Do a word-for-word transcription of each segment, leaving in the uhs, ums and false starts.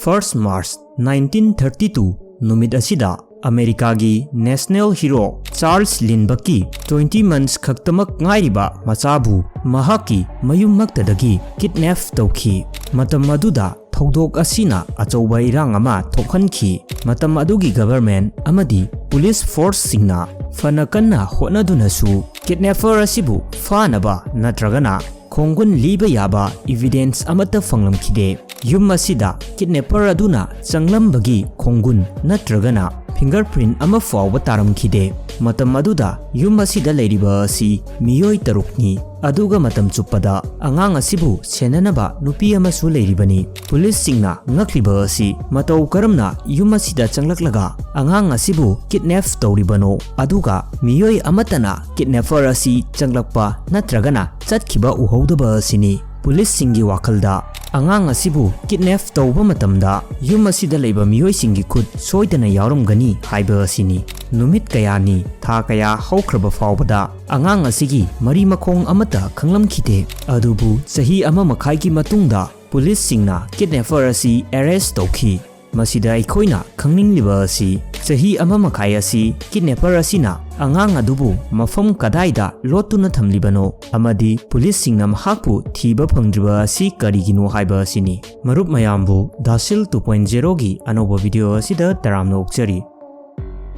First March nineteen thirty two ꯅꯨꯃꯤꯠ ꯑꯁꯤꯗ ꯑꯃꯦꯔꯤꯀꯥꯒꯤ national hero Charles Lindberghꯀꯤ twenty months ꯈꯛꯇꯃꯛ ꯉꯥꯏꯔꯤꯕ ꯃꯆꯥꯕꯨ ꯃꯍꯥꯛꯀꯤ ꯃꯌꯨꯝꯃꯛꯇꯗꯒꯤ kidnap ꯇꯧꯈꯤ꯫ ꯃꯇꯝ ꯑꯗꯨꯗ ꯊꯧꯗꯣꯛ ꯑꯁꯤꯅ ꯑꯆꯧꯕ ꯏꯔꯥꯡ ꯑꯃ ꯊꯣꯛꯍꯟꯈꯤ꯫ ꯃꯇꯝ ꯑꯗꯨꯒꯤ government ꯑꯃꯗꯤ police forceꯁꯤꯡꯅ ꯐꯅ ꯀꯟꯅ ꯍꯣꯠꯅꯗꯨꯅꯁꯨ kidnapper ꯑꯁꯤꯕꯨ ꯐꯥꯅꯕ ꯅꯠꯇ꯭ꯔꯒꯅ ꯈꯣꯡꯒꯨꯟ ꯂꯤꯕ ꯌꯥꯕ evidence ꯑꯃꯠꯇ ꯐꯪꯂꯝꯈꯤꯗꯦ꯫ ꯌꯨꯝ ꯑꯁꯤꯗ kidnapper ꯑꯗꯨꯅ ꯆꯪꯂꯝꯕꯒꯤ ꯈꯣꯡꯒꯨꯟ ꯅꯠꯇ꯭ꯔꯒꯅ fingerprint ꯑꯃ ꯐꯥꯎꯕ ꯇꯥꯔꯝꯈꯤꯗꯦ꯫ ꯃꯇꯝ ꯑꯗꯨꯗ ꯌꯨꯝ ꯑꯁꯤꯗ ꯂꯩꯔꯤꯕ ꯑꯁꯤ ꯃꯤꯑꯣꯏ ꯇꯔꯨꯛꯅꯤ꯫ ꯑꯗꯨꯒ ꯃꯇꯝ ꯆꯨꯞꯄꯗ ꯑꯉꯥꯡ ꯑꯁꯤꯕꯨ ꯁꯦꯟꯅꯅꯕ ꯅꯨꯄꯤ ꯑꯃꯁꯨ ꯂꯩꯔꯤꯕꯅꯤ꯫ Policeꯁꯤꯡꯅ ꯉꯛꯂꯤꯕ ꯑꯁꯤ ꯃꯇꯧ ꯀꯔꯝꯅ ꯌꯨꯝ ꯑꯁꯤꯗ ꯆꯪꯂꯛꯂꯒ ꯑꯉꯥꯡ ꯑꯁꯤꯕꯨ kidnap ꯇꯧꯔꯤꯕꯅꯣ, ꯑꯗꯨꯒ ꯃꯤꯑꯣꯏ ꯑꯃꯠꯇꯅ kidnapper ꯑꯁꯤ ꯆꯪꯂꯛꯄ ꯅꯠꯇ꯭ꯔꯒꯅ ꯆꯠꯈꯤꯕ ꯎꯍꯧꯗꯕ ꯑꯁꯤꯅꯤ꯫ Policeꯁꯤꯡꯒꯤ ꯋꯥꯈꯜꯗ ꯑꯉꯥꯡ ꯑꯁꯤꯕꯨ kidnap ꯇꯧꯕ ꯃꯇꯝꯗ ꯌꯨꯝ ꯑꯁꯤꯗ ꯂꯩꯕ ꯃꯤꯑꯣꯏꯁꯤꯡꯒꯤ ꯈꯨꯠ ꯁꯣꯏꯗꯅ ꯌꯥꯎꯔꯝꯒꯅꯤ ꯍꯥꯏꯕ ꯑꯁꯤꯅꯤ꯫ ꯅꯨꯃꯤꯠ ꯀꯌꯥꯅꯤ, ꯊꯥ ꯀꯌꯥ ꯍꯧꯈ꯭ꯔꯕ ꯐꯥꯎꯕꯗ ꯑꯉꯥꯡ ꯑꯁꯤꯒꯤ ꯃꯔꯤ ꯃꯈꯣꯡ ꯑꯃꯠꯇ ꯈꯪꯂꯝꯈꯤꯗꯦ꯫ ꯑꯗꯨꯕꯨ ꯆꯍꯤ ꯑꯃ ꯃꯈꯥꯏꯒꯤ ꯃꯇꯨꯡꯗ policeꯁꯤꯡꯅ kidnapper ꯑꯁꯤ arrest ꯇꯧꯈꯤ꯫ ꯃꯁꯤꯗ ꯑꯩꯈꯣꯏꯅ ꯈꯪꯅꯤꯡꯂꯤꯕ ꯑꯁꯤ ꯆꯍꯤ ꯑꯃ ꯃꯈꯥꯏ ꯑꯁꯤ kidnapper ꯑꯁꯤꯅ ꯑꯉꯥꯡ ꯑꯗꯨꯕꯨ ꯃꯐꯝ ꯀꯗꯥꯏꯗ ꯂꯣꯠꯇꯨꯅ ꯊꯝꯂꯤꯕꯅꯣ ꯑꯃꯗꯤ policeꯁꯤꯡꯅ ꯃꯍꯥꯛꯄꯨ ꯊꯤꯕ ꯐꯪꯗ꯭ꯔꯤꯕ ꯑꯁꯤ ꯀꯔꯤꯒꯤꯅꯣ ꯍꯥꯏꯕ ꯑꯁꯤꯅꯤ꯫ ꯃꯔꯨꯞ ꯃꯌꯥꯝꯕꯨ Dasil two point zeroꯒꯤ ꯑꯅꯧꯕ video ꯑꯁꯤꯗ ꯇꯔꯥꯝꯅ ꯑꯣꯛꯆꯔꯤ꯫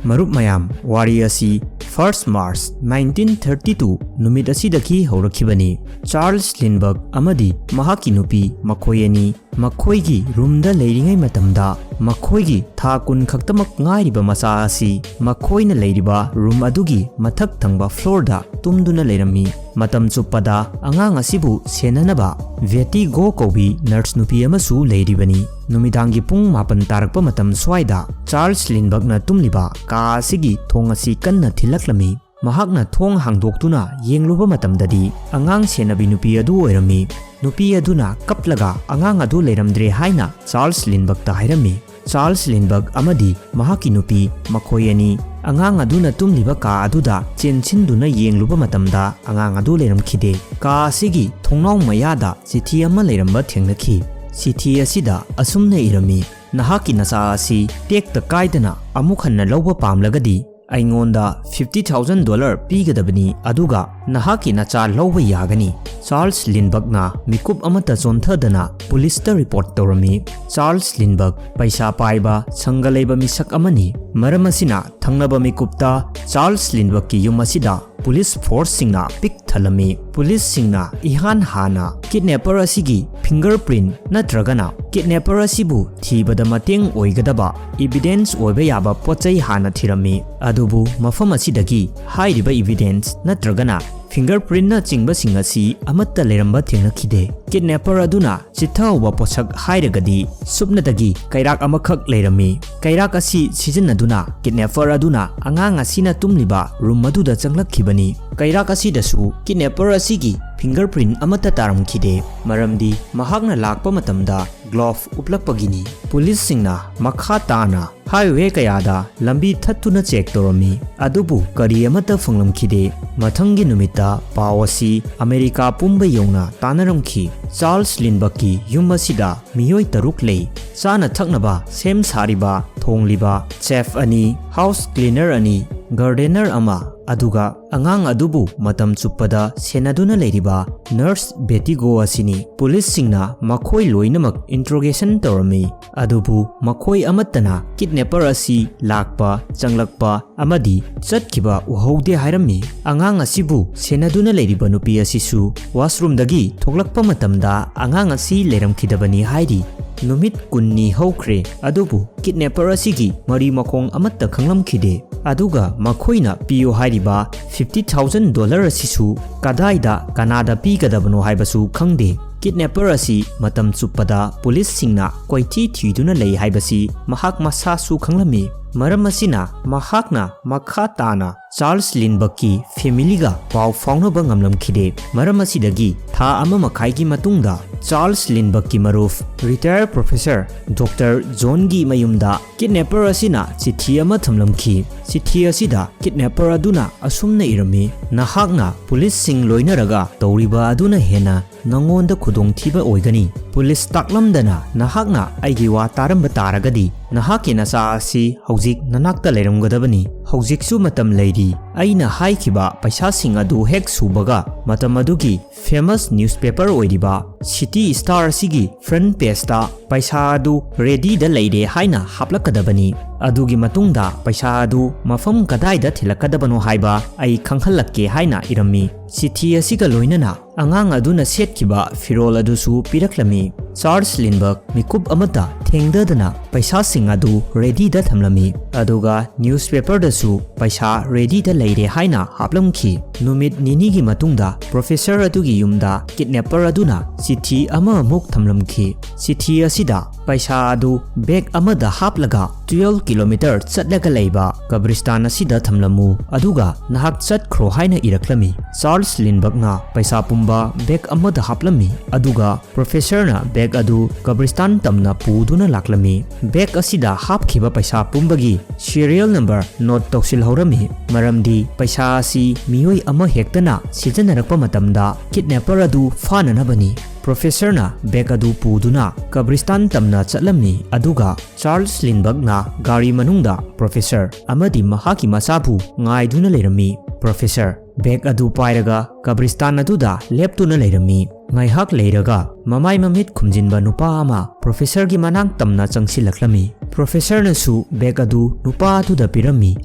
ꯃꯔꯨꯞ ꯃꯌꯥꯝ, ꯋꯥꯔꯤ ꯑꯁꯤ First March nineteen thirty two ꯅꯨꯃꯤꯠ ꯑꯁꯤꯗꯒꯤ ꯍꯧꯔꯛꯈꯤꯕꯅꯤ꯫ Charles Lindbergh ꯑꯃꯗꯤ ꯃꯍꯥꯛꯀꯤ ꯅꯨꯄꯤ, ꯃꯈꯣꯏ ꯑꯅꯤ ꯃꯈꯣꯏꯒꯤ roomꯗ ꯂꯩꯔꯤꯉꯩ ꯃꯇꯝꯗ ꯃꯈꯣꯏꯒꯤ ꯊꯥ ꯀꯨꯟ ꯈꯛꯇꯃꯛ ꯉꯥꯏꯔꯤꯕ ꯃꯆꯥ ꯑꯁꯤ ꯃꯈꯣꯏꯅ ꯂꯩꯔꯤꯕ room ꯑꯗꯨꯒꯤ ꯃꯊꯛ ꯊꯪꯕ floorꯗ ꯇꯨꯝꯗꯨꯅ ꯂꯩꯔꯝꯃꯤ꯫ ꯃꯇꯝ ꯆꯨꯞꯄꯗ ꯑꯉꯥꯡ ꯑꯁꯤꯕꯨ ꯁꯦꯟꯅꯅꯕ Betty Go ꯀꯧꯕꯤ nurse ꯅꯨꯄꯤ ꯑꯃꯁꯨ ꯂꯩꯔꯤꯕꯅꯤ꯫ ꯅꯨꯃꯤꯗꯥꯡꯒꯤ ꯄꯨꯡ ꯃꯥꯄꯟ ꯇꯥꯔꯛꯄ ꯃꯇꯝ ꯁ꯭ꯋꯥꯏꯗ Charles Lindberghꯅ ꯇꯨꯝꯂꯤꯕ ꯀꯥ ꯑꯁꯤꯒꯤ ꯊꯣꯡ ꯑꯁꯤ ꯀꯟꯅ ꯊꯤꯜꯂꯛꯂꯝꯃꯤ꯫ ꯃꯍꯥꯛꯅ ꯊꯣꯡ ꯍꯥꯡꯗꯣꯛꯇꯨꯅ ꯌꯦꯡꯂꯨꯕ ꯃꯇꯝꯗꯗꯤ ꯑꯉꯥꯡ ꯁꯦꯟꯅꯕꯤ ꯅꯨꯄꯤ ꯑꯗꯨ ꯑꯣꯏꯔꯝꯃꯤ꯫ ꯅꯨꯄꯤ ꯑꯗꯨꯅ ꯀꯞꯂꯒ ꯑꯉꯥꯡ ꯑꯗꯨ ꯂꯩꯔꯝꯗ꯭ꯔꯦ ꯍꯥꯏꯅ Charles Lindberghꯇ ꯍꯥꯏꯔꯝꯃꯤ꯫ Charles Lindbergh ꯑꯃꯗꯤ ꯃꯍꯥꯛꯀꯤ ꯅꯨꯄꯤ, ꯃꯈꯣꯏ ꯑꯅꯤ ꯑꯉꯥꯡ ꯑꯗꯨꯅ ꯇꯨꯝꯂꯤꯕ ꯀꯥ ꯑꯗꯨꯗ ꯆꯦꯟꯁꯤꯟꯗꯨꯅ ꯌꯦꯡꯂꯨꯕ ꯃꯇꯝꯗ ꯑꯉꯥꯡ ꯑꯗꯨ ꯂꯩꯔꯝꯈꯤꯗꯦ꯫ ꯀꯥ ꯑꯁꯤꯒꯤ ꯊꯣꯡꯅꯥꯎ ꯃꯌꯥꯗ ꯆꯤꯊꯤ ꯑꯃ ꯂꯩꯔꯝꯕ ꯊꯦꯡꯅꯈꯤ꯫ ꯆꯤꯊꯤ ꯑꯁꯤꯗ ꯑꯁꯨꯝꯅ ꯏꯔꯝꯃꯤ, "ꯅꯍꯥꯛꯀꯤ ꯅꯆꯥ ꯑꯁꯤ ꯇꯦꯛꯇ ꯀꯥꯏꯗꯅ ꯑꯃꯨꯛ ꯍꯟꯅ ꯂꯧꯕ ꯄꯥꯝꯂꯒꯗꯤ ꯑꯩꯉꯣꯟꯗ fifty thousand dollar ꯄꯤꯒꯗꯕꯅꯤ, ꯑꯗꯨꯒ ꯅꯍꯥꯛꯀꯤ ꯅꯆꯥ ꯂꯧꯕ ꯌꯥꯒꯅꯤ"꯫ ꯆꯥꯔꯜꯁ ꯂꯤꯟꯕꯛꯅ ꯃꯤꯀꯨꯞ ꯑꯃꯠꯇ ꯆꯣꯟꯊꯗꯅ ꯄꯨꯂꯤꯁꯇ ꯔꯤꯄꯣꯔꯠ ꯇꯧꯔꯝꯃꯤ꯫ ꯆꯥꯔꯜꯁ ꯂꯤꯟꯕꯛ ꯄꯩꯁꯥ ꯄꯥꯏꯕ, ꯁꯪꯒ ꯂꯩꯕ ꯃꯤꯁꯛ ꯑꯃꯅꯤ꯫ ꯃꯔꯝ ꯑꯁꯤꯅ, ꯊꯪꯅꯕ ꯃꯤꯀꯨꯞꯇ ꯆꯥꯔꯜꯁ ꯂꯤꯟꯕꯛꯀꯤ ꯌꯨꯝ ꯑꯁꯤꯗ ꯄꯨꯂꯤꯁ ꯐꯣꯔꯁꯁꯤꯡꯅ ꯄꯤꯛ ꯊꯜꯂꯝꯃꯤ꯫ ꯄꯨꯂꯤꯁꯁꯤꯡꯅ ꯏꯍꯥꯟ ꯍꯥꯟꯅ ꯀꯤꯗꯅꯦꯄꯔ ꯑꯁꯤꯒꯤ ꯐꯤꯡꯒꯔ ꯄ꯭ꯔꯤꯟꯠ ꯅꯠꯇ꯭ꯔꯒꯅ ꯀꯤꯗꯅꯦꯄꯔ ꯑꯁꯤꯕꯨ ꯊꯤꯕꯗ ꯃꯇꯦꯡ ꯑꯣꯏꯒꯗꯕ ꯏꯚꯤꯗꯦꯟꯁ ꯑꯣꯏꯕ ꯌꯥꯕ ꯄꯣꯠ ꯆꯩ ꯍꯥꯟꯅ ꯊꯤꯔꯝꯃꯤ꯫ ꯑꯗꯨꯕꯨ ꯃꯐꯝ ꯑꯁꯤꯗꯒꯤ ꯍꯥꯏꯔꯤꯕ ꯏꯚꯤꯗꯦꯟꯁ ꯅꯠꯇ꯭ꯔꯒꯅ ꯐꯤꯡꯒꯔ ꯄ꯭ꯔꯤꯟꯠꯅꯆꯤꯡꯕꯁꯤꯡ ꯑꯁꯤ ꯑꯃꯠꯇ ꯂꯩꯔꯝꯕ ꯊꯦꯡꯅꯈꯤꯗꯦ꯫ ꯀꯤꯗꯅꯦꯄꯔ ꯑꯗꯨꯅ ꯆꯤꯠꯊꯍꯧꯕ ꯄꯣꯠꯁꯛ ꯍꯥꯏꯔꯒꯗꯤ ꯁꯨꯞꯅꯇꯒꯤ ꯀꯩꯔꯥꯛ ꯑꯃꯈꯛ ꯂꯩꯔꯝꯃꯤ꯫ ꯀꯩꯔꯥꯛ ꯑꯁꯤ ꯁꯤꯖꯤꯟꯅꯗꯨꯅ ꯀꯤꯗꯅꯦꯄꯔ ꯑꯗꯨꯅ ꯑꯉꯥꯡ ꯑꯁꯤꯅ ꯇꯨꯝꯂꯤꯕ ꯔꯨꯝ ꯑꯗꯨꯗ ꯆꯪꯂꯛꯈꯤꯕꯅꯤ꯫ ꯀꯩꯔꯥꯛ ꯑꯁꯤꯗꯁꯨ ꯀꯤꯗꯅꯦꯄꯔ ꯑꯁꯤꯒꯤ ꯐꯤꯡꯒꯔ ꯄ꯭ꯔꯤꯟꯠ ꯑꯃꯠꯇ ꯇꯥꯔꯝꯈꯤꯗꯦ, ꯃꯔꯝꯗꯤ ꯃꯍꯥꯛꯅ ꯂꯥꯛꯄ ꯃꯇꯝꯗ ꯒ꯭ꯂꯣꯚ ꯎꯞꯂꯛꯄꯒꯤꯅꯤ꯫ ꯄꯨꯂꯤꯁꯁꯤꯡꯅ ꯃꯈꯥ ꯇꯥꯅ ꯍꯥꯏꯋꯦ ꯀꯌꯥꯗ ꯂꯝꯕꯤ ꯊꯠꯇꯨꯅ ꯆꯦꯛ ꯇꯧꯔꯝꯃꯤ, ꯑꯗꯨꯕꯨ ꯀꯔꯤ ꯑꯃꯠꯇ ꯐꯪꯂꯝꯈꯤꯗꯦ꯫ ꯃꯊꯪꯒꯤ ꯅꯨꯃꯤꯠꯇ ꯄꯥꯎ ꯑꯁꯤ ꯑꯃꯦꯔꯤꯀꯥ ꯄꯨꯝꯕ ꯌꯧꯅ ꯇꯥꯟꯅꯔꯝꯈꯤ꯫ ꯆꯥꯔꯜꯁ ꯂꯤꯟꯕꯛꯀꯤ ꯌꯨꯝ ꯑꯁꯤꯗ ꯃꯤꯑꯣꯏ ꯇꯔꯨꯛ ꯂꯩ꯫ ꯆꯥꯅ ꯊꯛꯅꯕ ꯁꯦꯝ ꯁꯥꯔꯤꯕ, ꯊꯣꯡꯂꯤꯕ, ꯆꯦꯐ ꯑꯅꯤ, ꯍꯥꯎꯁ ꯀ꯭ꯂꯤꯅꯔ ꯑꯅꯤ, ꯒꯥꯔꯗꯦꯅꯔ ꯑꯃ, ꯑꯗꯨꯒ ꯑꯉꯥꯡ ꯑꯗꯨꯕꯨ ꯃꯇꯝ ꯆꯨꯞꯄꯗ ꯁꯦꯟꯅꯗꯨꯅ ꯂꯩꯔꯤꯕ ꯅꯔꯁ ꯕꯦꯇꯤꯒꯣ ꯑꯁꯤꯅꯤ꯫ ꯄꯨꯂꯤꯁꯁꯤꯡꯅ ꯃꯈꯣꯏ ꯂꯣꯏꯅꯃꯛ ꯏꯟꯇ꯭ꯔꯣꯒꯦꯁꯟ ꯇꯧꯔꯝꯃꯤ, ꯑꯗꯨꯕꯨ ꯃꯈꯣꯏ ꯑꯃꯠꯇꯅ ꯀꯤꯗꯅꯦꯄꯔ ꯑꯁꯤ ꯂꯥꯛꯄ, ꯆꯪꯂꯛꯄ ꯑꯃꯗꯤ ꯆꯠꯈꯤꯕ ꯎꯍꯧꯗꯦ ꯍꯥꯏꯔꯝꯃꯤ꯫ ꯑꯉꯥꯡ ꯑꯁꯤꯕꯨ ꯁꯦꯟꯅꯗꯨꯅ ꯂꯩꯔꯤꯕ ꯅꯨꯄꯤ ꯑꯁꯤꯁꯨ ꯋꯥꯁꯔꯨꯝꯗꯒꯤ ꯊꯣꯛꯂꯛꯄ ꯃꯇꯝꯗ ꯑꯉꯥꯡ ꯑꯁꯤ ꯂꯩꯔꯝꯈꯤꯗꯕꯅꯤ ꯍꯥꯏꯔꯤ꯫ ꯅꯨꯃꯤꯠ ꯀꯨꯟꯅꯤ ꯍꯧꯈ꯭ꯔꯦ, ꯑꯗꯨꯕꯨ ꯀꯤꯗꯅꯦꯄꯔ ꯑꯁꯤꯒꯤ ꯃꯔꯤ ꯃꯈꯣꯡ ꯑꯃꯠꯇ ꯈꯪꯂꯝꯈꯤꯗꯦ꯫ ꯑꯗꯨꯒ ꯃꯈꯣꯏꯅ ꯄꯤꯌꯨ ꯍꯥꯏꯔꯤꯕ fifty thousand dollar ꯑꯁꯤꯁꯨ ꯀꯗꯥꯏꯗ, ꯀꯅꯥꯗ ꯄꯤꯒꯗꯕꯅꯣ ꯍꯥꯏꯕꯁꯨ ꯈꯪꯗꯦ꯫ ꯀꯤꯗꯅꯦꯄꯔ ꯑꯁꯤ ꯃꯇꯝ ꯆꯨꯞꯄꯗ ꯄꯨꯂꯤꯁꯁꯤꯡꯅ ꯀꯣꯏꯊꯤ ꯊꯤꯗꯨꯅ ꯂꯩ ꯍꯥꯏꯕꯁꯤ ꯃꯍꯥꯛ ꯃꯁꯥꯁꯨ ꯈꯪꯂꯝꯃꯤ꯫ ꯃꯔꯝ ꯑꯁꯤꯅ ꯃꯍꯥꯛꯅ ꯃꯈꯥ ꯇꯥꯅ ꯆꯥꯔꯜꯁ ꯂꯤꯟꯕꯔꯒꯀꯤ ꯐꯦꯃꯤꯂꯤꯒ ꯄꯥꯎ ꯐꯥꯎꯅꯕ ꯉꯝꯂꯝꯈꯤꯗꯦ꯫ ꯃꯔꯝ ꯑꯁꯤꯗꯒꯤ ꯊꯥ ꯑꯃ ꯃꯈꯥꯏꯒꯤ ꯃꯇꯨꯡꯗ ꯆꯥꯔꯜꯁ ꯂꯤꯟꯕꯔꯒꯀꯤ ꯃꯔꯨꯞ, ꯔꯤꯇꯥꯌꯔ ꯄ꯭ꯔꯣꯐꯦꯁꯔ ꯗꯣꯛꯇꯔ ꯖꯣꯟꯒꯤ ꯃꯌꯨꯝꯗ ꯀꯤꯗꯅꯦꯄꯔ ꯑꯁꯤꯅ ꯆꯤꯊꯤ ꯑꯃ ꯊꯝꯂꯝꯈꯤ꯫ ꯆꯤꯊꯤ ꯑꯁꯤꯗ ꯀꯤꯗꯅꯦꯄꯔ ꯑꯗꯨꯅ ꯑꯁꯨꯝꯅ ꯏꯔꯝꯃꯤ, "ꯅꯍꯥꯛꯅ ꯄꯨꯂꯤꯁꯁꯤꯡ ꯂꯣꯏꯅꯔꯒ ꯇꯧꯔꯤꯕ ꯑꯗꯨꯅ ꯍꯦꯟꯅ ꯅꯉꯣꯟꯗ ꯈꯨꯗꯣꯡꯊꯤꯕ ꯑꯣꯏꯒꯅꯤ꯫ ꯄꯨꯂꯤꯁ ꯇꯥꯛꯂꯝꯗꯅ ꯅꯍꯥꯛꯅ ꯑꯩꯒꯤ ꯋꯥ ꯇꯥꯔꯝꯕ ꯇꯥꯔꯒꯗꯤ, ꯅꯍꯥꯛꯀꯤ ꯅꯆꯥ ꯑꯁꯤ ꯍꯧꯖꯤꯛ ꯅꯅꯥꯛꯇ ꯂꯩꯔꯝꯒꯗꯕꯅꯤ꯫ ꯍꯧꯖꯤꯛꯁꯨ ꯃꯇꯝ ꯂꯩꯔꯤ꯫ ꯑꯩꯅ ꯍꯥꯏꯈꯤꯕ ꯄꯩꯁꯥꯁꯤꯡ ꯑꯗꯨ ꯍꯦꯛ ꯁꯨꯕꯒ ꯃꯇꯝ ꯑꯗꯨꯒꯤ ꯐꯦꯃꯁ ꯅ꯭ꯌꯨꯁꯄꯦꯄꯔ ꯑꯣꯏꯔꯤꯕ ꯁꯤꯇꯤ ꯁ꯭ꯇꯥꯔ ꯑꯁꯤꯒꯤ ꯐ꯭ꯔꯟꯠ ꯄꯦꯖꯇ ꯄꯩꯁꯥ ꯑꯗꯨ ꯔꯦꯗꯤꯗ ꯂꯩꯔꯦ ꯍꯥꯏꯅ ꯍꯥꯞꯂꯛꯀꯗꯕꯅꯤ꯫ ꯑꯗꯨꯒꯤ ꯃꯇꯨꯡꯗ ꯄꯩꯁꯥ ꯑꯗꯨ ꯃꯐꯝ ꯀꯗꯥꯏꯗ ꯊꯤꯜꯂꯛꯀꯗꯕꯅꯣ ꯍꯥꯏꯕ ꯑꯩ ꯈꯪꯍꯜꯂꯛꯀꯦ" ꯍꯥꯏꯅ ꯏꯔꯝꯃꯤ꯫ ꯆꯤꯊꯤ ꯑꯁꯤꯒ ꯂꯣꯏꯅꯅ ꯑꯉꯥꯡ ꯑꯗꯨꯅ ꯁꯦꯠꯈꯤꯕ ꯐꯤꯔꯣꯜ ꯑꯗꯨꯁꯨ ꯄꯤꯔꯛꯂꯝꯃꯤ꯫ ꯆꯥꯔꯜꯁ ꯂꯤꯟꯕꯔꯒ ꯃꯤꯀꯨꯞ ꯑꯃꯠꯇ ꯊꯦꯡꯗꯗꯅ ꯄꯩꯁꯥꯁꯤꯡ ꯑꯗꯨ ꯔꯦꯗꯤꯗ ꯊꯝꯂꯝꯃꯤ, ꯑꯗꯨꯒ ꯅ꯭ꯌꯨꯁꯄꯦꯄꯔꯗꯁꯨ ꯄꯩꯁꯥ ꯔꯦꯗꯤꯗ ꯂꯩꯔꯦ ꯍꯥꯏꯅ ꯍꯥꯞꯂꯝꯈꯤ꯫ ꯅꯨꯃꯤꯠ ꯅꯤꯅꯤꯒꯤ ꯃꯇꯨꯡꯗ ꯄ꯭ꯔꯣꯐꯦꯁꯔ ꯑꯗꯨꯒꯤ ꯌꯨꯝꯗ ꯀꯤꯗꯅꯦꯄꯔ ꯑꯗꯨꯅ ꯆꯤꯊꯤ ꯑꯃꯃꯨꯛ ꯊꯝꯂꯝꯈꯤ꯫ ꯆꯤꯊꯤ ꯑꯁꯤꯗ ꯄꯩꯁꯥ ꯑꯗꯨ ꯕꯦꯒ ꯑꯃꯗ ꯍꯥꯞꯂꯒ ꯇꯨꯌꯦꯜꯐ ꯀꯤꯂꯣꯃꯤꯇꯔ ꯆꯠꯂꯒ ꯂꯩꯕ ꯀꯕ꯭ꯔꯤꯁꯇꯥꯟ ꯑꯁꯤꯗ ꯊꯝꯂꯝꯃꯨ, ꯑꯗꯨꯒ ꯅꯍꯥꯛ ꯆꯠꯈ꯭ꯔꯣ ꯍꯥꯏꯅ ꯏꯔꯛꯂꯝꯃꯤ꯫ ꯆꯥꯔꯜꯁ ꯂꯤꯟꯕꯔꯒꯅ ꯄꯩꯁꯥ ꯄꯨꯝꯕ ꯕꯦꯒ ꯑꯃꯗ ꯍꯥꯞꯂꯝꯃꯤ, ꯑꯗꯨꯒ ꯄ꯭ꯔꯣꯐꯦꯁꯔꯅ ꯕꯦꯒ ꯑꯗꯨ ꯀꯕ꯭ꯔꯤꯁꯇꯥꯟ ꯇꯝꯅ ꯄꯨꯗꯨꯅ ꯂꯥꯛꯂꯝꯃꯤ꯫ ꯕꯦꯒ ꯑꯁꯤꯗ ꯍꯥꯞꯈꯤꯕ ꯄꯩꯁꯥ ꯄꯨꯝꯕꯒꯤ ꯁꯤꯔꯤꯌꯦꯜ ꯅꯝꯕꯔ ꯅꯣꯠ ꯇꯧꯁꯤꯜꯍꯧꯔꯝꯃꯤ, ꯃꯔꯝꯗꯤ ꯄꯩꯁꯥ ꯑꯁꯤ ꯃꯤꯑꯣꯏ ꯑꯃ ꯍꯦꯛꯇꯅ ꯁꯤꯖꯤꯟꯅꯔꯛꯄ ꯃꯇꯝꯗ ꯀꯤꯗꯅꯦꯄꯔ ꯑꯗꯨ ꯐꯥꯅꯅꯕꯅꯤ꯫ ꯄ꯭ꯔꯣꯐꯦꯁꯔꯅ ꯕꯦꯒ ꯑꯗꯨ ꯄꯨꯗꯨꯅ ꯀꯕ꯭ꯔꯤꯁꯇꯥꯟ ꯇꯝꯅ ꯆꯠꯂꯝꯃꯤ, ꯑꯗꯨꯒ ꯆꯥꯔꯜꯁ ꯂꯤꯟꯕꯔꯒꯅ ꯒꯥꯔꯤ ꯃꯅꯨꯡꯗ ꯄ꯭ꯔꯣꯐꯦꯁꯔ ꯑꯃꯗꯤ ꯃꯍꯥꯛꯀꯤ ꯃꯆꯥꯕꯨ ꯉꯥꯏꯗꯨꯅ ꯂꯩꯔꯝꯃꯤ꯫ ꯄ꯭ꯔꯣꯐꯦꯁꯔ ꯕꯦꯒ ꯑꯗꯨ ꯄꯥꯏꯔꯒ ꯀꯕ꯭ꯔꯤꯁꯇꯥꯟ ꯑꯗꯨꯗ ꯂꯦꯞꯇꯨꯅ ꯂꯩꯔꯝꯃꯤ꯫ ꯉꯥꯏꯍꯥꯛ ꯂꯩꯔꯒ ꯃꯃꯥꯏ ꯃꯃꯤꯠ ꯈꯨꯝꯖꯤꯟꯕ ꯅꯨꯄꯥ ꯑꯃ ꯄ꯭ꯔꯣꯐꯦꯁꯔꯒꯤ ꯃꯅꯥꯛ ꯇꯝꯅ ꯆꯪꯁꯤꯜꯂꯛꯂꯝꯃꯤ꯫ ꯄ꯭ꯔꯣꯐꯦꯁꯔꯅꯁꯨ ꯕꯦꯒ ꯑꯗꯨ ꯅꯨꯄꯥ ꯑꯗꯨꯗ ꯄꯤꯔꯝꯃꯤ,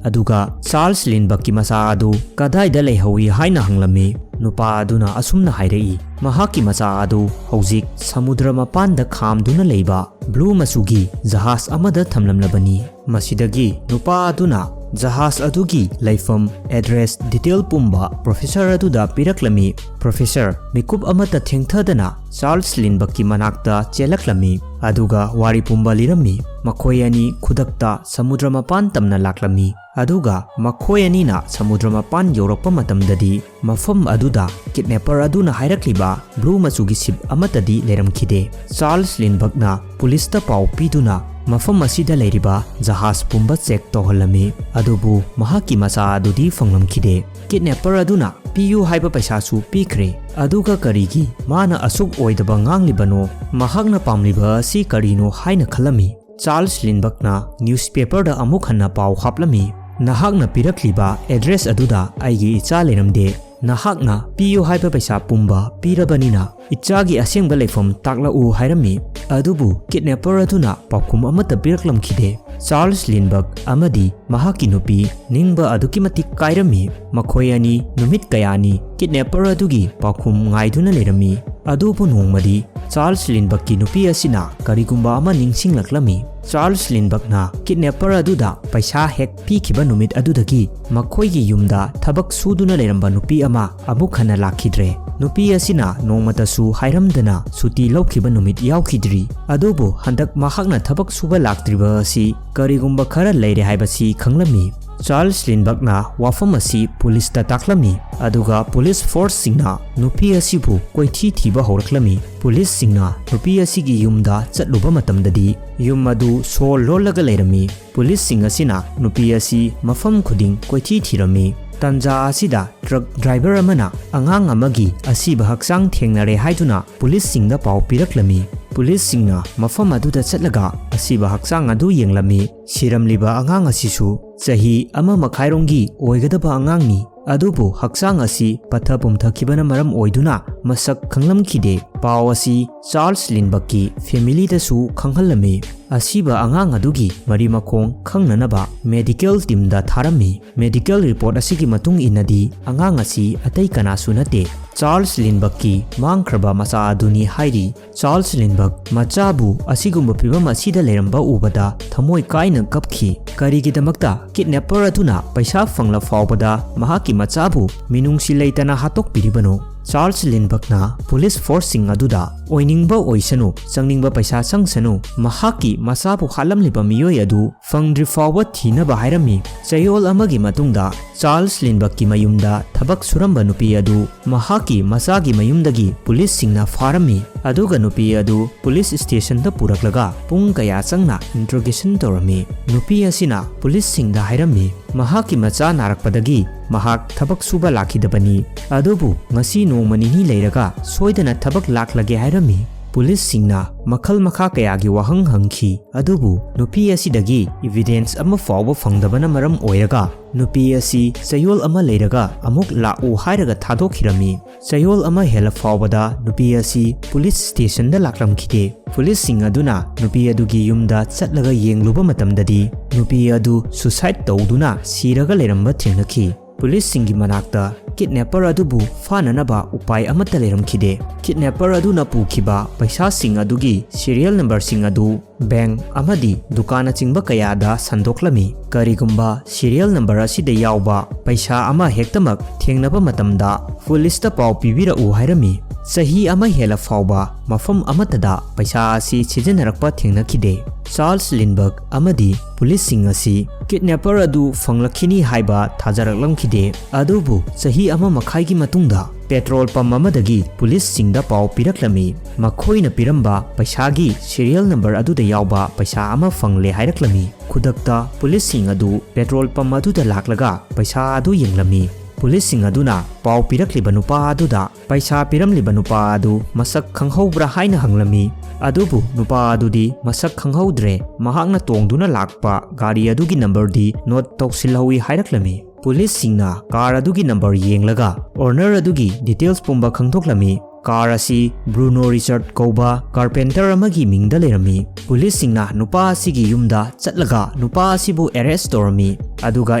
ꯑꯗꯨꯒ ꯆꯥꯔꯜꯁ ꯂꯤꯟꯕꯔꯒꯀꯤ ꯃꯆꯥ ꯑꯗꯨ ꯀꯗꯥꯏꯗ ꯂꯩꯍꯧꯏ ꯍꯥꯏꯅ ꯍꯪꯂꯝꯃꯤ꯫ ꯅꯨꯄꯥ ꯑꯗꯨꯅ ꯑꯁꯨꯝꯅ ꯍꯥꯏꯔꯛꯏ, "ꯃꯍꯥꯛꯀꯤ ꯃꯆꯥ ꯑꯗꯨ ꯍꯧꯖꯤꯛ ꯁꯃꯨꯗ꯭ꯔ ꯃꯄꯥꯟꯗ ꯈꯥꯝꯗꯨꯅ ꯂꯩꯕ ꯕ꯭ꯂꯨ ꯃꯆꯨꯒꯤ ꯖꯍꯥꯖ ꯑꯃꯗ ꯊꯝꯂꯝꯂꯕꯅꯤ"꯫ ꯃꯁꯤꯗꯒꯤ ꯅꯨꯄꯥ ꯑꯗꯨꯅ ꯖꯍꯥꯖ ꯑꯗꯨꯒꯤ ꯂꯩꯐꯝ, ꯑꯦꯗ꯭ꯔꯦꯁ, ꯗꯤꯇꯦꯜ ꯄꯨꯝꯕ ꯄ꯭ꯔꯣꯐꯦꯁꯔ ꯑꯗꯨꯗ ꯄꯤꯔꯛꯂꯝꯃꯤ꯫ ꯄ꯭ꯔꯣꯐꯦꯁꯔ ꯃꯤꯀꯨꯞ ꯑꯃꯠꯇ ꯊꯦꯡꯊꯗꯅ ꯆꯥꯔꯜꯁ ꯂꯤꯟꯕꯛꯀꯤ ꯃꯅꯥꯛꯇ ꯆꯦꯜꯂꯛꯂꯝꯃꯤ, ꯑꯗꯨꯒ ꯋꯥꯔꯤ ꯄꯨꯝꯕ ꯂꯤꯔꯝꯃꯤ꯫ ꯃꯈꯣꯏ ꯑꯅꯤ ꯈꯨꯗꯛꯇ ꯁꯃꯨꯗ꯭ꯔ ꯃꯄꯥꯟ ꯇꯝꯅ ꯂꯥꯛꯂꯝꯃꯤ, ꯑꯗꯨꯒ ꯃꯈꯣꯏ ꯑꯅꯤꯅ ꯁꯃꯨꯗ꯭ꯔ ꯃꯄꯥꯟ ꯌꯧꯔꯛꯄ ꯃꯇꯝꯗꯗꯤ ꯃꯐꯝ ꯑꯗꯨꯗ ꯀꯤꯗꯅꯦꯄꯔ ꯑꯗꯨꯅ ꯍꯥꯏꯔꯛꯂꯤꯕ ꯕ꯭ꯂꯨ ꯃꯆꯨꯒꯤ ꯁꯤꯞ ꯑꯃꯠꯇꯗꯤ ꯂꯩꯔꯝꯈꯤꯗꯦ꯫ ꯆꯥꯔꯜꯁ ꯂꯤꯟꯕꯛꯅ ꯄꯨꯂꯤꯁꯇ ꯄꯥꯎ ꯄꯤꯗꯨꯅ ꯃꯐꯝ ꯑꯁꯤꯗ ꯂꯩꯔꯤꯕ ꯖꯍꯥꯖ ꯄꯨꯝꯕ ꯆꯦꯛ ꯇꯧꯍꯜꯂꯝꯃꯤ, ꯑꯗꯨꯕꯨ ꯃꯍꯥꯛꯀꯤ ꯃꯆꯥ ꯑꯗꯨꯗꯤ ꯐꯪꯂꯝꯈꯤꯗꯦ꯫ ꯀꯤꯗꯅꯦꯄꯔ ꯑꯗꯨꯅ ꯄꯤꯌꯨ ꯍꯥꯏꯕ ꯄꯩꯁꯥꯁꯨ ꯄꯤꯈ꯭ꯔꯦ, ꯑꯗꯨꯒ ꯀꯔꯤꯒꯤ ꯃꯥꯅ ꯑꯁꯨꯛ ꯑꯣꯏꯗꯕ ꯉꯥꯡꯂꯤꯕꯅꯣ? ꯃꯍꯥꯛꯅ ꯄꯥꯝꯂꯤꯕ ꯑꯁꯤ ꯀꯔꯤꯅꯣ ꯍꯥꯏꯅ ꯈꯜꯂꯝꯃꯤ꯫ ꯆꯥꯔꯜꯁ ꯂꯤꯟꯕꯛꯅ ꯅ꯭ꯌꯨꯁꯄꯦꯄꯔꯗ ꯑꯃꯨꯛ ꯍꯟꯅ ꯄꯥꯎ ꯍꯥꯞꯂꯝꯃꯤ, "ꯅꯍꯥꯛꯅ ꯄꯤꯔꯛꯂꯤꯕ ꯑꯦꯗ꯭ꯔꯦꯁ ꯑꯗꯨꯗ ꯑꯩꯒꯤ ꯏꯆꯥ ꯂꯩꯔꯝꯗꯦ꯫ ꯅꯍꯥꯛꯅ ꯄꯤꯌꯨ ꯍꯥꯏꯕ ꯄꯩꯁꯥ ꯄꯨꯝꯕ ꯄꯤꯔꯕꯅꯤꯅ ꯏꯆꯥꯒꯤ ꯑꯁꯦꯡꯕ ꯂꯩꯐꯝ ꯇꯥꯛꯂꯛꯎ" ꯍꯥꯏꯔꯝꯃꯤ꯫ ꯑꯗꯨꯕꯨ ꯀꯤꯗꯅꯦꯄꯔ ꯑꯗꯨꯅ ꯄꯥꯎꯈꯨꯝ ꯑꯃꯠꯇ ꯄꯤꯔꯛꯂꯝꯈꯤꯗꯦ꯫ ꯆꯥꯔꯜꯁ ꯂꯤꯟꯕꯛ ꯑꯃꯗꯤ ꯃꯍꯥꯛꯀꯤ ꯅꯨꯄꯤ ꯅꯤꯡꯕ ꯑꯗꯨꯛꯀꯤ ꯃꯇꯤꯛ ꯀꯥꯏꯔꯝꯃꯤ꯫ ꯃꯈꯣꯏ ꯑꯅꯤ ꯅꯨꯃꯤꯠ ꯀꯌꯥꯅꯤ ꯀꯤꯗꯅꯦꯄꯔ ꯑꯗꯨꯒꯤ ꯄꯥꯎꯈꯨꯝ ꯉꯥꯏꯗꯨꯅ ꯂꯩꯔꯝꯃꯤ꯫ ꯑꯗꯨꯕꯨ ꯅꯣꯡꯃꯗꯤ ꯆꯥꯔꯜꯁ ꯂꯤꯟꯕꯛꯀꯤ ꯅꯨꯄꯤ ꯑꯁꯤꯅ ꯀꯔꯤꯒꯨꯝꯕ ꯑꯃ ꯅꯤꯡꯁꯤꯡꯂꯛꯂꯝꯃꯤ꯫ ꯆꯥꯔꯜꯁ ꯂꯤꯟꯕꯛꯅ ꯀꯤꯗꯅꯦꯄꯔ ꯑꯗꯨꯗ ꯄꯩꯁꯥ ꯍꯦꯛ ꯄꯤꯈꯤꯕ ꯅꯨꯃꯤꯠ ꯑꯗꯨꯗꯒꯤ ꯃꯈꯣꯏꯒꯤ ꯌꯨꯝꯗ ꯊꯕꯛ ꯁꯨꯗꯨꯅ ꯂꯩꯔꯝꯕ ꯅꯨꯄꯤ ꯑꯃ ꯑꯃꯨꯛ ꯍꯟꯅ ꯂꯥꯛꯈꯤꯗ꯭ꯔꯦ꯫ ꯅꯨꯄꯤ ꯑꯁꯤꯅ ꯅꯣꯡꯃꯇꯁꯨ ꯍꯥꯏꯔꯝꯗꯅ ꯁꯨꯇꯤ ꯂꯧꯈꯤꯕ ꯅꯨꯃꯤꯠ ꯌꯥꯎꯈꯤꯗ꯭ꯔꯤ꯫ ꯑꯗꯨꯕꯨ ꯍꯟꯗꯛ ꯃꯍꯥꯛꯅ ꯊꯕꯛ ꯁꯨꯕ ꯂꯥꯛꯇ꯭ꯔꯤꯕ ꯑꯁꯤ ꯀꯔꯤꯒꯨꯝꯕ ꯈꯔ ꯂꯩꯔꯦ ꯍꯥꯏꯕꯁꯤ ꯈꯪꯂꯝꯃꯤ꯫ ꯆꯥꯔꯜꯁ ꯂꯤꯟꯕꯛꯅ ꯋꯥꯐꯝ ꯑꯁꯤ ꯄꯨꯂꯤꯁꯇ ꯇꯥꯛꯂꯝꯃꯤ, ꯑꯗꯨꯒ ꯄꯨꯂꯤꯁ ꯐꯣꯔꯁꯁꯤꯡꯅ ꯅꯨꯄꯤ ꯑꯁꯤꯕꯨ ꯀꯣꯏꯊꯤ ꯊꯤꯕ ꯍꯧꯔꯛꯂꯝꯃꯤ꯫ ꯄꯨꯂꯤꯁꯁꯤꯡꯅ ꯅꯨꯄꯤ ꯑꯁꯤꯒꯤ ꯌꯨꯝꯗ ꯆꯠꯂꯨꯕ ꯃꯇꯝꯗꯗꯤ ꯌꯨꯝ ꯑꯗꯨ ꯁꯣ ꯂꯣꯜꯂꯒ ꯂꯩꯔꯝꯃꯤ꯫ ꯄꯨꯂꯤꯁꯁꯤꯡ ꯑꯁꯤꯅ ꯅꯨꯄꯤ ꯑꯁꯤ ꯃꯐꯝ ꯈꯨꯗꯤꯡ ꯀꯣꯏꯊꯤ ꯊꯤꯔꯝꯃꯤ꯫ ꯇꯟꯖꯥ ꯑꯁꯤꯗ ꯇ꯭ꯔꯛ ꯗ꯭ꯔꯥꯏꯚꯔ ꯑꯃꯅ ꯑꯉꯥꯡ ꯑꯃꯒꯤ ꯑꯁꯤꯕ ꯍꯛꯆꯥꯡ ꯊꯦꯡꯅꯔꯦ ꯍꯥꯏꯗꯨꯅ ꯄꯨꯂꯤꯁꯁꯤꯡꯗ ꯄꯥꯎ ꯄꯤꯔꯛꯂꯝꯃꯤ꯫ ꯄꯨꯂꯤꯁꯁꯤꯡꯅ ꯃꯐꯝ ꯑꯗꯨꯗ ꯆꯠꯂꯒ ꯑꯁꯤꯕ ꯍꯛꯆꯥꯡ ꯑꯗꯨ ꯌꯦꯡꯂꯝꯃꯤ꯫ ꯁꯤꯔꯝꯂꯤꯕ ꯑꯉꯥꯡ ꯑꯁꯤꯁꯨ ꯆꯍꯤ ꯑꯃ ꯃꯈꯥꯏꯔꯣꯝꯒꯤ ꯑꯣꯏꯒꯗꯕ ꯑꯉꯥꯡꯅꯤ, ꯑꯗꯨꯕꯨ ꯍꯛꯆꯥꯡ ꯑꯁꯤ ꯄꯠꯊ ꯄꯨꯝꯊꯈꯤꯕꯅ ꯃꯔꯝ ꯑꯣꯏꯗꯨꯅ ꯃꯁꯛ ꯈꯪꯂꯝꯈꯤꯗꯦ꯫ ꯄꯥꯎ ꯑꯁꯤ ꯆꯥꯔꯜꯁ ꯂꯤꯟꯕꯔꯒꯀꯤ ꯐꯦꯃꯤꯂꯤꯗꯁꯨ ꯈꯪꯍꯜꯂꯝꯃꯤ꯫ ꯑꯁꯤꯕ ꯑꯉꯥꯡ ꯑꯗꯨꯒꯤ ꯃꯔꯤ ꯃꯈꯣꯡ ꯈꯪꯅꯅꯕ ꯃꯦꯗꯤꯀꯦꯜ ꯇꯤꯝꯗ ꯊꯥꯔꯝꯃꯤ꯫ ꯃꯦꯗꯤꯀꯦꯜ ꯔꯤꯄꯣꯔꯠ ꯑꯁꯤꯒꯤ ꯃꯇꯨꯡ ꯏꯟꯅꯗꯤ ꯑꯉꯥꯡ ꯑꯁꯤ ꯑꯇꯩ ꯀꯅꯥꯁꯨ ꯅꯠꯇꯦ, ꯆꯥꯔꯜꯁ ꯂꯤꯟꯕꯔꯒꯀꯤ ꯃꯥꯡꯈ꯭ꯔꯕ ꯃꯆꯥ ꯑꯗꯨꯅꯤ ꯍꯥꯏꯔꯤ꯫ ꯆꯥꯔꯜꯁ ꯂꯤꯟꯕꯔꯒ ꯃꯆꯥꯕꯨ ꯑꯁꯤꯒꯨꯝꯕ ꯐꯤꯚꯝ ꯑꯁꯤꯗ ꯂꯩꯔꯝꯕ ꯎꯕꯗ ꯊꯃꯣꯏ ꯀꯥꯏꯅ ꯀꯞꯈꯤ꯫ ꯀꯔꯤꯒꯤꯗꯃꯛꯇ ꯀꯤꯗꯅꯦꯄꯔ ꯑꯗꯨꯅ ꯄꯩꯁꯥ ꯐꯪꯂ ꯐꯥꯎꯕꯗ ꯃꯍꯥꯛꯀꯤ ꯃꯆꯥꯕꯨ ꯃꯤꯅꯨꯡꯁꯤ ꯂꯩꯇꯅ ꯍꯥꯠꯇꯣꯛꯄꯤꯔꯤꯕꯅꯣ? ꯆꯥꯔꯜꯁ ꯂꯤꯟꯕꯔꯒꯅ ꯄꯨꯂꯤꯁ ꯐꯣꯔꯁꯁꯤꯡ ꯑꯗꯨꯗ ꯑꯣꯏꯅꯤꯡꯕ ꯑꯣꯏꯁꯅꯨ, ꯆꯪꯅꯤꯡꯕ ꯄꯩꯁꯥ ꯆꯪꯁꯅꯨ, ꯃꯍꯥꯛꯀꯤ ꯃꯆꯥꯕꯨ ꯍꯥꯠꯂꯝꯂꯤꯕ ꯃꯤꯑꯣꯏ ꯑꯗꯨ ꯐꯪꯗ꯭ꯔꯤ ꯐꯥꯎꯕ ꯊꯤꯅꯕ ꯍꯥꯏꯔꯝꯃꯤ꯫ ꯆꯌꯣꯜ ꯑꯃꯒꯤ ꯃꯇꯨꯡꯗ ꯆꯥꯔꯜꯁ ꯂꯤꯟꯕꯔꯒꯀꯤ ꯃꯌꯨꯝꯗ ꯊꯕꯛ ꯁꯨꯔꯝꯕ ꯅꯨꯄꯤ ꯑꯗꯨ ꯃꯍꯥꯛꯀꯤ ꯃꯆꯥꯒꯤ ꯃꯌꯨꯝꯗꯒꯤ ꯄꯨꯂꯤꯁꯁꯤꯡꯅ ꯐꯥꯔꯝꯃꯤ꯫ ꯑꯗꯨꯒ ꯅꯨꯄꯤ ꯑꯗꯨ ꯄꯨꯂꯤꯁ ꯁ꯭ꯇꯦꯁꯟꯗ ꯄꯨꯔꯛꯂꯒ ꯄꯨꯡ ꯀꯌꯥ ꯆꯪꯅ ꯏꯟꯇ꯭ꯔꯣꯒꯦꯁꯟ ꯇꯧꯔꯝꯃꯤ꯫ ꯅꯨꯄꯤ ꯑꯁꯤꯅ ꯄꯨꯂꯤꯁꯁꯤꯡꯗ ꯍꯥꯏꯔꯝꯃꯤ, ꯃꯍꯥꯛꯀꯤ ꯃꯆꯥ ꯅꯥꯔꯛꯄꯗꯒꯤ ꯃꯍꯥꯛ ꯊꯕꯛ ꯁꯨꯕ ꯂꯥꯛꯈꯤꯗꯕꯅꯤ, ꯑꯗꯨꯕꯨ ꯉꯁꯤ ꯅꯣꯡꯃ ꯅꯤꯅꯤ ꯂꯩꯔꯒ ꯁꯣꯏꯗꯅ ꯊꯕꯛ ꯂꯥꯛꯂꯒꯦ ꯍꯥꯏꯔꯝꯃꯤ꯫ ꯄꯨꯂꯤꯁꯁꯤꯡꯅ ꯃꯈꯜ ꯃꯈꯥ ꯀꯌꯥꯒꯤ ꯋꯥꯍꯪ ꯍꯪꯈꯤ, ꯑꯗꯨꯕꯨ ꯅꯨꯄꯤ ꯑꯁꯤꯗꯒꯤ ꯏꯚꯤꯗꯦꯟꯁ ꯑꯃ ꯐꯥꯎꯕ ꯐꯪꯗꯕꯅ ꯃꯔꯝ ꯑꯣꯏꯔꯒ ꯅꯨꯄꯤ ꯑꯁꯤ ꯆꯌꯣꯜ ꯑꯃ ꯂꯩꯔꯒ ꯑꯃꯨꯛ ꯂꯥꯛꯎ ꯍꯥꯏꯔꯒ ꯊꯥꯗꯣꯛꯈꯤꯔꯝꯃꯤ꯫ ꯆꯌꯣꯜ ꯑꯃ ꯍꯦꯜꯂ ꯐꯥꯎꯕꯗ ꯅꯨꯄꯤ ꯑꯁꯤ ꯄꯨꯂꯤꯁ ꯁ꯭ꯇꯦꯁꯟꯗ ꯂꯥꯛꯂꯝꯈꯤꯗꯦ꯫ ꯄꯨꯂꯤꯁꯁꯤꯡ ꯑꯗꯨꯅ ꯅꯨꯄꯤ ꯑꯗꯨꯒꯤ ꯌꯨꯝꯗ ꯆꯠꯂꯒ ꯌꯦꯡꯂꯨꯕ ꯃꯇꯝꯗꯗꯤ ꯅꯨꯄꯤ ꯑꯗꯨ ꯁꯨꯁꯥꯏꯗ ꯇꯧꯗꯨꯅ ꯁꯤꯔꯒ ꯂꯩꯔꯝꯕ ꯊꯦꯡꯅꯈꯤ꯫ ꯄꯨꯂꯤꯁꯁꯤꯡꯒꯤ ꯃꯅꯥꯛꯇ ꯀꯤꯗꯅꯦꯄꯔ ꯑꯗꯨꯕꯨ ꯐꯥꯅꯅꯕ ꯎꯄꯥꯏ ꯑꯃꯠꯇ ꯂꯩꯔꯝꯈꯤꯗꯦ꯫ ꯀꯤꯗꯅꯦꯄꯔ ꯑꯗꯨꯅ ꯄꯨꯈꯤꯕ ꯄꯩꯁꯥꯁꯤꯡ ꯑꯗꯨꯒꯤ ꯁꯤꯔꯤꯌꯦꯜ ꯅꯝꯕꯔꯁꯤꯡ ꯑꯗꯨ ꯕꯦꯡꯛ ꯑꯃꯗꯤ ꯗꯨꯀꯥꯟꯅꯆꯤꯡꯕ ꯀꯌꯥꯗ ꯁꯟꯗꯣꯛꯂꯝꯃꯤ꯫ ꯀꯔꯤꯒꯨꯝꯕ ꯁꯤꯔꯤꯌꯦꯜ ꯅꯝꯕꯔ ꯑꯁꯤꯗ ꯌꯥꯎꯕ ꯄꯩꯁꯥ ꯑꯃ ꯍꯦꯛꯇꯃꯛ ꯊꯦꯡꯅꯕ ꯃꯇꯝꯗ ꯄꯨꯂꯤꯁꯇ ꯄꯥꯎ ꯄꯤꯕꯤꯔꯛꯎ ꯍꯥꯏꯔꯝꯃꯤ꯫ ꯆꯍꯤ ꯑꯃ ꯍꯦꯜꯂ ꯐꯥꯎꯕ ꯃꯐꯝ ꯑꯃꯠꯇꯗ ꯄꯩꯁꯥ ꯑꯁꯤ ꯁꯤꯖꯤꯟꯅꯔꯛꯄ ꯊꯦꯡꯅꯈꯤꯗꯦ꯫ ꯆꯥꯔꯜꯁ ꯂꯤꯟꯕꯔꯒ ꯑꯃꯗꯤ ꯄꯨꯂꯤꯁꯁꯤꯡ ꯑꯁꯤ ꯀꯤꯗꯅꯦꯄꯔ ꯑꯗꯨ ꯐꯪꯂꯛꯈꯤꯅꯤ ꯍꯥꯏꯕ ꯊꯥꯖꯔꯛꯂꯝꯈꯤꯗꯦ꯫ ꯑꯗꯨꯕꯨ ꯆꯍꯤ ꯑꯃ ꯃꯈꯥꯏꯒꯤ ꯃꯇꯨꯡꯗ ꯄꯦꯇ꯭ꯔꯣꯜ ꯄꯝ ꯑꯃꯗꯒꯤ ꯄꯨꯂꯤꯁꯁꯤꯡꯗ ꯄꯥꯎ ꯄꯤꯔꯛꯂꯝꯃꯤ꯫ ꯃꯈꯣꯏꯅ ꯄꯤꯔꯝꯕ ꯄꯩꯁꯥꯒꯤ ꯁꯤꯔꯤꯌꯦꯜ ꯅꯝꯕꯔ ꯑꯗꯨꯗ ꯌꯥꯎꯕ ꯄꯩꯁꯥ ꯑꯃ ꯐꯪꯂꯦ ꯍꯥꯏꯔꯛꯂꯝꯃꯤ꯫ ꯈꯨꯗꯛꯇ ꯄꯨꯂꯤꯁꯁꯤꯡ ꯑꯗꯨ ꯄꯦꯇ꯭ꯔꯣꯜ ꯄꯝ ꯑꯗꯨꯗ ꯂꯥꯛꯂꯒ ꯄꯩꯁꯥ ꯑꯗꯨ ꯌꯦꯡꯂꯝꯃꯤ꯫ ꯄꯨꯂꯤꯁꯁꯤꯡ ꯑꯗꯨꯅ ꯄꯥꯎ ꯄꯤꯔꯛꯂꯤꯕ ꯅꯨꯄꯥ ꯑꯗꯨꯗ ꯄꯩꯁꯥ ꯄꯤꯔꯝꯂꯤꯕ ꯅꯨꯄꯥ ꯑꯗꯨ ꯃꯁꯛ ꯈꯪꯍꯧꯕ꯭ꯔꯥ ꯍꯥꯏꯅ ꯍꯪꯂꯝꯃꯤ꯫ ꯑꯗꯨꯕꯨ ꯅꯨꯄꯥ ꯑꯗꯨꯗꯤ ꯃꯁꯛ ꯈꯪꯍꯧꯗ꯭ꯔꯦ, ꯃꯍꯥꯛꯅ ꯇꯣꯡꯗꯨꯅ ꯂꯥꯛꯄ ꯒꯥꯔꯤ ꯑꯗꯨꯒꯤ ꯅꯝꯕꯔꯗꯤ ꯅꯣꯠ ꯇꯧꯁꯤꯜꯍꯧꯏ ꯍꯥꯏꯔꯛꯂꯝꯃꯤ꯫ ꯄꯨꯂꯤꯁꯁꯤꯡꯅ ꯀꯥꯔ ꯑꯗꯨꯒꯤ ꯅꯝꯕꯔ ꯌꯦꯡꯂꯒ ꯑꯣꯅꯔ ꯑꯗꯨꯒꯤ ꯗꯤꯇꯦꯜꯁ ꯄꯨꯝꯕ ꯈꯪꯗꯣꯛꯂꯝꯃꯤ꯫ ꯀꯥꯔ ꯑꯁꯤ ꯕ꯭ꯔꯨꯅꯣ ꯔꯤꯆꯥꯔꯗ ꯀꯧꯕ ꯀꯥꯔꯄꯦꯟꯇꯔ ꯑꯃꯒꯤ ꯃꯤꯡꯗ ꯂꯩꯔꯝꯃꯤ꯫ ꯄꯨꯂꯤꯁꯁꯤꯡꯅ ꯅꯨꯄꯥ ꯑꯁꯤꯒꯤ ꯌꯨꯝꯗ ꯆꯠꯂꯒ ꯅꯨꯄꯥ ꯑꯁꯤꯕꯨ ꯑꯦꯔꯦꯁ ꯇꯧꯔꯝꯃꯤ, ꯑꯗꯨꯒ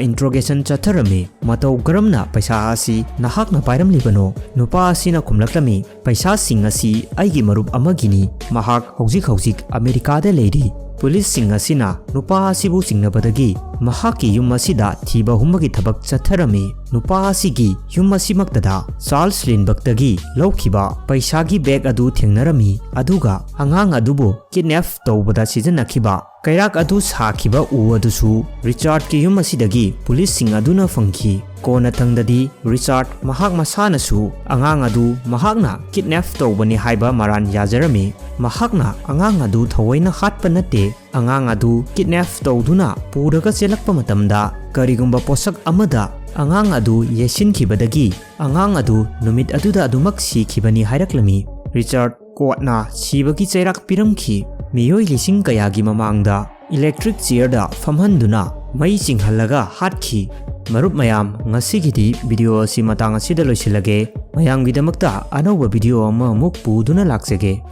ꯏꯟꯇ꯭ꯔꯣꯒꯦꯁꯟ ꯆꯠꯊꯔꯝꯃꯤ꯫ "ꯃꯇꯧ ꯀꯔꯝꯅ ꯄꯩꯁꯥ ꯑꯁꯤ ꯅꯍꯥꯛꯅ ꯄꯥꯏꯔꯝꯂꯤꯕꯅꯣ?" ꯅꯨꯄꯥ ꯑꯁꯤꯅ ꯈꯨꯝꯂꯛꯂꯝꯃꯤ, "ꯄꯩꯁꯥꯁꯤꯡ ꯑꯁꯤ ꯑꯩꯒꯤ ꯃꯔꯨꯞ ꯑꯃꯒꯤꯅꯤ꯫ ꯃꯍꯥꯛ ꯍꯧꯖꯤꯛ ꯍꯧꯖꯤꯛ ꯑꯃꯦꯔꯤꯀꯥꯗ ꯂꯩꯔꯤ꯫" ꯄꯨꯂꯤꯁꯁꯤꯡ ꯑꯁꯤꯅ ꯅꯨꯄꯥ ꯑꯁꯤꯕꯨ ꯆꯤꯡꯅꯕꯗꯒꯤ ꯃꯍꯥꯛꯀꯤ ꯌꯨꯝ ꯑꯁꯤꯗ ꯊꯤꯕ ꯍꯨꯝꯕꯒꯤ ꯊꯕꯛ ꯆꯠꯊꯔꯝꯃꯤ꯫ ꯅꯨꯄꯥ ꯑꯁꯤꯒꯤ ꯌꯨꯝ ꯑꯁꯤꯃꯛꯇꯗ ꯆꯥꯔꯜꯁ ꯂꯤꯟꯕꯔꯒꯇꯒꯤ ꯂꯧꯈꯤꯕ ꯄꯩꯁꯥꯒꯤ ꯕꯦꯒ ꯑꯗꯨ ꯊꯦꯡꯅꯔꯝꯃꯤ, ꯑꯗꯨꯒ ꯑꯉꯥꯡ ꯑꯗꯨꯕꯨ ꯀꯤꯗꯅꯦꯞ ꯇꯧꯕꯗ ꯁꯤꯖꯤꯟꯅꯈꯤꯕ ꯀꯩꯔꯥꯛ ꯑꯗꯨ ꯁꯥꯈꯤꯕ ꯎ ꯑꯗꯨꯁꯨ ꯔꯤꯆꯥꯔꯗꯀꯤ ꯌꯨꯝ ꯑꯁꯤꯗꯒꯤ ꯄꯨꯂꯤꯁꯁꯤꯡ ꯑꯗꯨꯅ ꯐꯪꯈꯤ꯫ ꯀꯣꯟꯅꯊꯪꯗꯗꯤ ꯔꯤꯆꯥꯔꯗ ꯃꯍꯥꯛ ꯃꯁꯥꯅꯁꯨ ꯑꯉꯥꯡ ꯑꯗꯨ ꯃꯍꯥꯛꯅ ꯀꯤꯗꯅꯦꯞ ꯇꯧꯕꯅꯤ ꯍꯥꯏꯕ ꯃꯔꯥꯜ ꯌꯥꯖꯔꯝꯃꯤ꯫ ꯃꯍꯥꯛꯅ ꯑꯉꯥꯡ ꯑꯗꯨ ꯊꯑꯣꯏꯅ ꯍꯥꯠꯄ ꯅꯠꯇꯦ, ꯑꯉꯥꯡ ꯑꯗꯨ ꯀꯤꯗꯅꯦꯞ ꯇꯧꯗꯨꯅ ꯄꯨꯔꯒ ꯆꯦꯜꯂꯛꯄ ꯃꯇꯝꯗ ꯀꯔꯤꯒꯨꯝꯕ ꯄꯣꯠꯁꯛ ꯑꯃꯗ ꯑꯉꯥꯡ ꯑꯗꯨ ꯌꯩꯁꯤꯟꯈꯤꯕꯗꯒꯤ ꯑꯉꯥꯡ ꯑꯗꯨ ꯅꯨꯃꯤꯠ ꯑꯗꯨꯗ ꯑꯗꯨꯃꯛ ꯁꯤꯈꯤꯕꯅꯤ ꯍꯥꯏꯔꯛꯂꯝꯃꯤ꯫ ꯔꯤꯆꯥꯔꯗ ꯀꯣꯔꯠꯅ ꯁꯤꯕꯒꯤ ꯆꯩꯔꯥꯛ ꯄꯤꯔꯝꯈꯤ꯫ ꯃꯤꯑꯣꯏ ꯂꯤꯁꯤꯡ ꯀꯌꯥꯒꯤ ꯃꯃꯥꯡꯗ ꯏꯂꯦꯛꯇ꯭ꯔꯤꯛ ꯆꯤꯌꯔꯗ ꯐꯝꯍꯟꯗꯨꯅ ꯃꯩ ꯆꯤꯡꯍꯜꯂꯒ ꯍꯥꯠꯈꯤ꯫ ꯃꯔꯨꯞ ꯃꯌꯥꯝ, ꯉꯁꯤꯒꯤꯗꯤ ꯚꯤꯗꯤꯑꯣ ꯑꯁꯤ ꯃꯇꯥꯡ ꯑꯁꯤꯗ ꯂꯣꯏꯁꯤꯜꯂꯒꯦ꯫ ꯃꯌꯥꯝꯒꯤꯗꯃꯛꯇ ꯑꯅꯧꯕ ꯚꯤꯗꯤꯑꯣ ꯑꯃꯃꯨꯛ ꯄꯨꯗꯨꯅ ꯂꯥꯛꯆꯒꯦ꯫